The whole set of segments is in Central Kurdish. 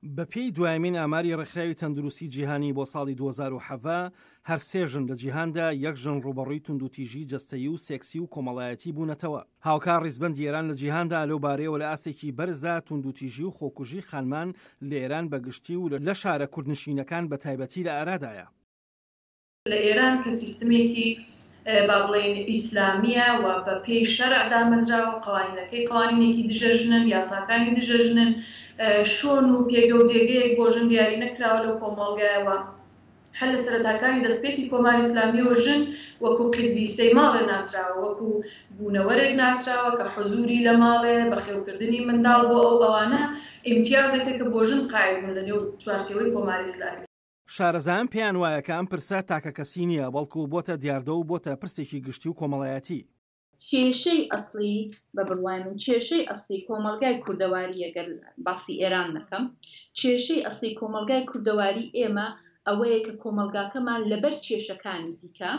بەپێی دوایەمین ئاماری ڕێکخراوی تەندروستی جیهانی بۆ ساڵی 2017، هەر سێ ژن لە جیهاندا یەک ژن ڕووبەڕووی توندوتیژی جەستەیی و سێکسی و کۆمەڵایەتی بوونەتەوە. هاوکات ڕیزبەندی ئێران لە جیهاندا لەو بارەیەوە لە ئاستێکی بەرزدا توندوتیژی و خۆکوژی خانمان لە ئێران بە گشتی و لە شارە کوردنشینەکان بە تایبەتی لە ئارادایە. لە ئێران کە سیستمێکی با بڵێین ئیسلامییە و بە پێی شەرع دامەزراوە، قەوانینەکەی قەوانینێکی دژە ژنن، یاساکانی دژە ژنن، شۆن و پێگە و جێگەیەک بۆ ژن دیاری نەکراوە لەو کۆمەڵگایە و هەر لە سەرەتاکانی دەستپێکی کۆماری ئیسلامییەوە ژن وەکوو قیدیسەی ماڵێ ناسراوە، وەکوو بوونەوەرێک ناسراوە کە حوزووری لە ماڵێ، بەخێوکردنی منداڵ بۆ ئەو ئەوانە ئیمتیازێکە کە بۆ ژن قایل بوون لە نێو چوارچێوەی کۆماری ئیسلامی. شارەزایان پێیان وایە کە ئەم پرسە تاکەکەسی نییە، بەڵکو بۆتە دیاردە و بۆتە پرسێکی گشتی و کۆمەڵایەتی. کێشەی ئەسڵی، بە بڕوای من کێشەی ئەسڵی کۆمەڵگای کوردەواری ئەگەر باسی ئێران نەکەم، کێشەی ئەسڵی کۆمەڵگای کوردەواری ئێمە ئەوەیە کە کۆمەڵگاکەمان لەبەر کێشەکانی دیکە،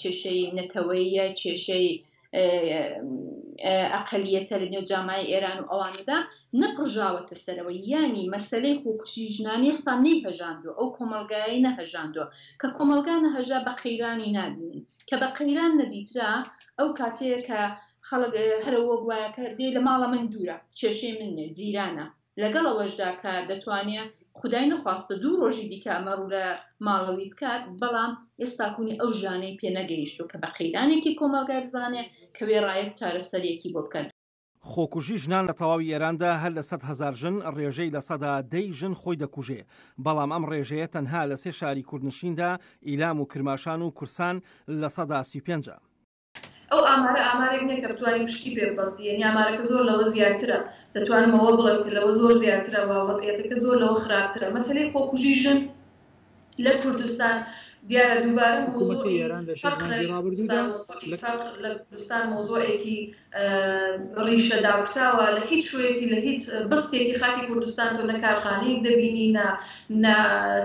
کێشەی نەتەوەییە، کێشەی ئەقەلیەتە لە نێو جامعەی ئێران و ئەوانەدا نەپڕژاوەتە سەرەوە، یانی مەسەلەی خۆکوژی ژنان ئێستا نەیهەژاندووە، ئەو کۆمەڵگایەی نەهەژاندووە، کە کۆمەڵگا نەهەژا بە قەیرانی نابینن، کە بە قەیران نەدیترا ئەو کاتەیە کە خەڵک هەرە وەک وایە کە دێ لە ماڵە من دوورە، کێشەی من نیە، جیرانە، لەگەڵ ئەوەشدا کە دەتوانێ خودای نەخواستە دوو ڕۆژی دیکە ئەمە ڕوو لە ماڵەوی بکات، بەڵام ئێستاکوونی ئەو ژانەی پێ نەگەیشتووە کە بە قەیرانێکی کۆمەڵگای بزانێ کە وێڕایەک چارەسەریەکی بۆ بکەن. خۆکوژی ژنان لە تەواوی ئێراندا هەر لە 100,000 ژن ڕێژەی 10% ی ژن خۆی دەکوژێ، بەڵام ئەم ڕێژەیە تەنها لە سێ شاری کوردنشیندا، ئیلام و کرماشان و کورسان، 35% ە. ئەو ئامارە ئامارێک نییە کە بتوانی پشتی پێ ببەستی، یەنی ئامارەکە زۆر لەوە زیاترە، دەتوانم ئەوە بڵێم کە لەوە زۆر زیاترە و وەزعیەتەکە زۆر لەوە خراپترە. مەسەلەی خۆکوژی ژن لە کوردستان دیارە دووبارە حکوومەتی مەوزوعی ئێران لە شەش فەقرە مانگی لە ڕابردوودا کوردستان، مەوزوعی لە فەقر لە کوردستان مەوزوعێکی ڕیشە داکوتاوە، لە هیچ شوێکی لە هیچ بستێکی خاکی کوردستان تۆ نە کارخانەیەک دەبینی نە نە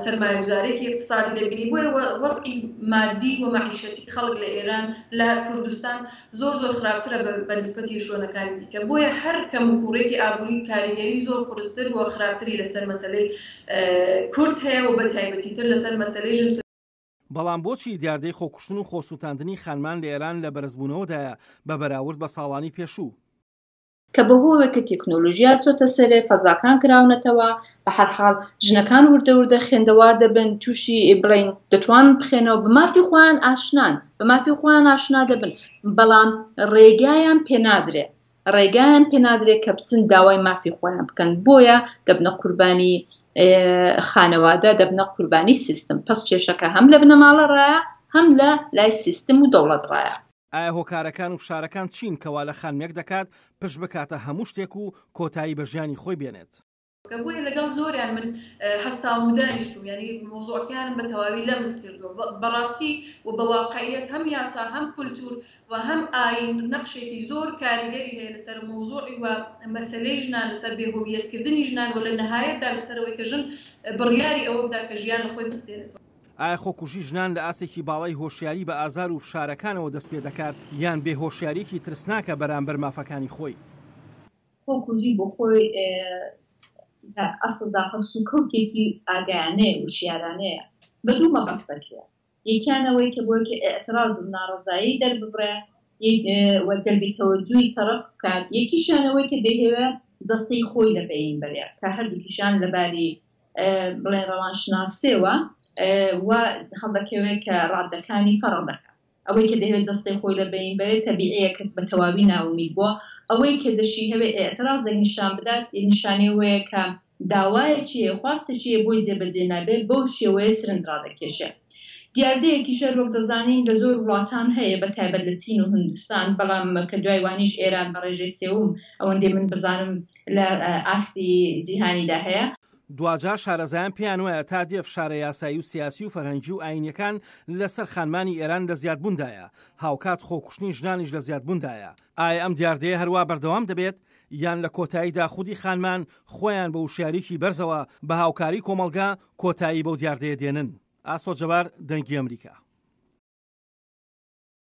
سەرمایەگوزارێکی ئیقتسادی دەبینی، بۆیە وەزعی مادی و مەعیشەتی خەڵک لە ئێران لە کوردستان زۆر زۆر خراپترە بە نسبەتی شوێنەکانی دیکە، بۆیە هەر کەموکووڕیەکی ئابووری کاریگەری زۆر قورستر و خراپتری لەسەر مەسەلەی کورد هەیە و بە تایبەتیتر لەسەر مەسەلەی ژن. بەڵام بۆچی دیاردەی خۆکوشتن و خۆسووتاندنی خانمان لە ئێران لە بەرزبوونەوەدایە بە بەراورد بە ساڵانی پێشوو؟ کە بەهۆوێ کە تێکنۆلۆژیا چۆتە سەرێ، فەزاکان کراونەتەوە، بە هەر حاڵ ژنەکان وردە وردە خوێندەوار دەبن، تووشی بڵێین دەتوانن بخوێنەوە، بە مافی خۆیان ئاشنان، بە مافی خۆیان ئاشنا دەبن، بەڵام ڕێگایان پێنادرێ، ڕێگایان پێنادرێ کە بچن داوای مافی خۆیان بکەن، بۆیە دەبنە قوربانی خانەوادە، دەبنە قوربانی سیستم، پەس کێشەکە هەم لە بنەماڵە ڕایە، هەم لە لای سیستم و دەوڵەت ڕایە. ئایا هۆکارەکان و فشارەکان چین کە وا لە خانمێک دەکات پشت بکاتە هەموو شتێک و کۆتایی بە ژیانی خۆی بێنێت؟ بۆیە لەگەڵ زۆریان من هەستاوم و دانیشتوم یانی مەوزوعەکەیانم بە تەواوی لەمس کردووە بەڕاستی و بە واقعیەت هەم یاسا هەم کولتور و هەم ئایین نەقشێکی زۆر کاریگەری هەیە لەسەر مەوزوعی و مەسەلەی ژنان لەسەر بێ هۆویەتکردنی ژنان و لە نەهایەتدا لەسەر ئەوەی کە ژن بڕیاری ئەوە بدا کە ژیان لە خۆی بستێنێتەوە. ئایا خۆکوژی ژنان لە ئاستێکی باڵای هۆشیاری بە ئازار و فشارەکانەوە دەست پێدەکات یان بێ هۆشیارییەکی ترسناکە بەرامبەر مافەکانی خۆی؟ خۆکوژی بۆ خۆی لە ئەسڵدا هەڵسوکەوتێکی ئاگایانەیە، وشیارانەیە، بە دوو مەبەست دەکرێ، یەکیان ئەوەی کە بۆ کە ئیعتراز و ناڕەزایی دەرببڕێ و جەلبی تەوەجوی تەڕەف بکات، یەکیشیان ئەوەی کە دەیهەوێ جەستەی خۆی لە بەین بەرێ، کە هەردووکیشیان لە باری بڵێن ڕەوانشناسیەوە وا هەڵدەکەوێ کە ڕادەکانی فەڕق دەکات. ئەوەی کە دەیهەوێت جەستەی خۆی لە بەین بەرێت تەبیعیە کە بە تەواوی نائومید بووە، ئەوەی کە دەشیهەوێت ئیعترازێک نیشان بدات نیشانەی ئەوەیە کە داوایەکی هەیە، خواستێکی هەیە بۆی جێبەجێ نابێت، بەو شێوەیە سرنج ڕادەکێشێ. دیاردەیەکیش هەر وەک دەزانین لە زۆر وڵاتان هەیە بە تایبەت لە چین و هندستان، بەڵام کە دوای وانیش ئێران بە ڕێژەی سێوم ئەوەندەی من بزانم لە ئاستی جیهانیدا هەیە. دواجار شارەزایان پێیانوایە تا دێ فشارە یاسایی و سیاسی و فەرهەنگی و ئایینیەکان لەسەر خانمانی ئێران لە زیادبووندایە، هاوکات خۆکوشتنی ژنانیش لە زیادبووندایە. ئایا ئەم دیاردەیە هەروا بەردەوام دەبێت یان لە کۆتاییدا خودی خانمان خۆیان بە وشیاریی بەرزەوە بە هاوکاری کۆمەڵگا کۆتایی بەو دیاردەیە دێنن؟ ئاسۆ جەبار، دەنگی ئەمریکا.